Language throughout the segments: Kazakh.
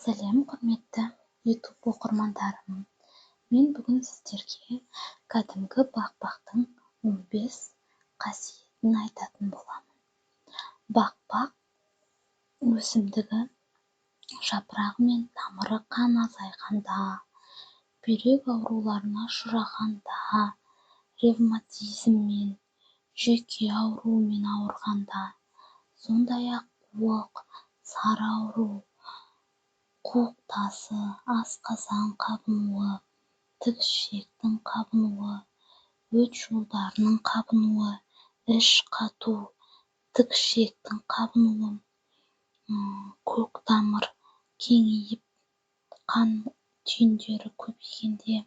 Сәлем, құрметті Ютуб оқырмандарым! Мен бүгін сіздерге кәдімгі бақбақтың 15 қасиетін айтатын боламын. Бақбақ өсімдігі жапырағы мен тамыры қан азайғанда, бүйрек ауруларына ұшырағанда, ревматизммен, жүйке ауруымен ауырғанда, сондай-ақ қуық, сары ауру, қуық тасы, асқазан қабынуы, тік ішектің қабынуы, өт жолдарының қабынуы, іш қату, тік ішектің қабынуы, көк тамыр кеңейіп, қан түйіндері көбейгенде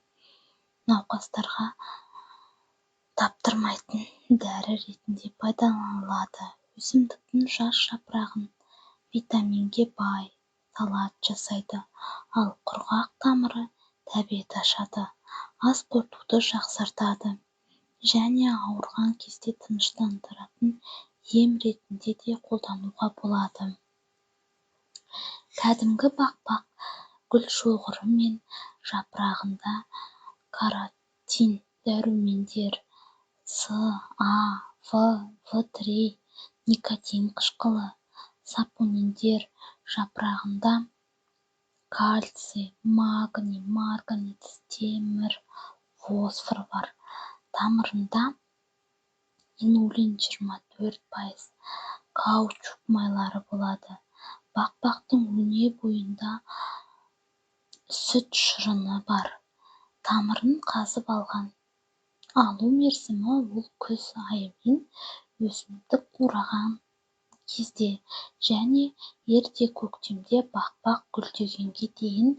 науқастарға таптырмайтын дәрі ретінде пайдаланылады. Өсімдіктің жас жапырағын витаминге бай салат жасайды, ал құрғақ тамыры тәбет ашады, ас қорытуды жақсартады және ауырған кезде тыныштандыратын ем ретінде де қолдануға болады. Кәдімгі бақбақ гүл шоғыры мен жапырағында каротин, дәрумендер С, А, В, В3, никотин қышқылы, сапониндер, жапырағында кальций, магний, марганец, темір, фосфор бар. Тамырында инулин 24%, каучук майлары болады. Бақбақтың өне бойында сүт шырыны бар. Тамырын қазып алған алу мерзімі ол күз айы мен өсімдік қураған кезде және ерте көктемде бақбақ гүлдегенге дейін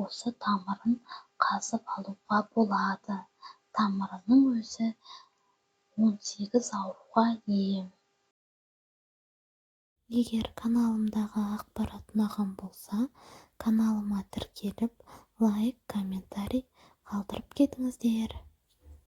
осы тамырын қазып алуға болады. Тамырының өзі 18 ауруға ем. Егер каналымдағы ақпарат ұнаған болса, каналыма тіркеліп, лайк, комментарий қалдырып кетіңіздер.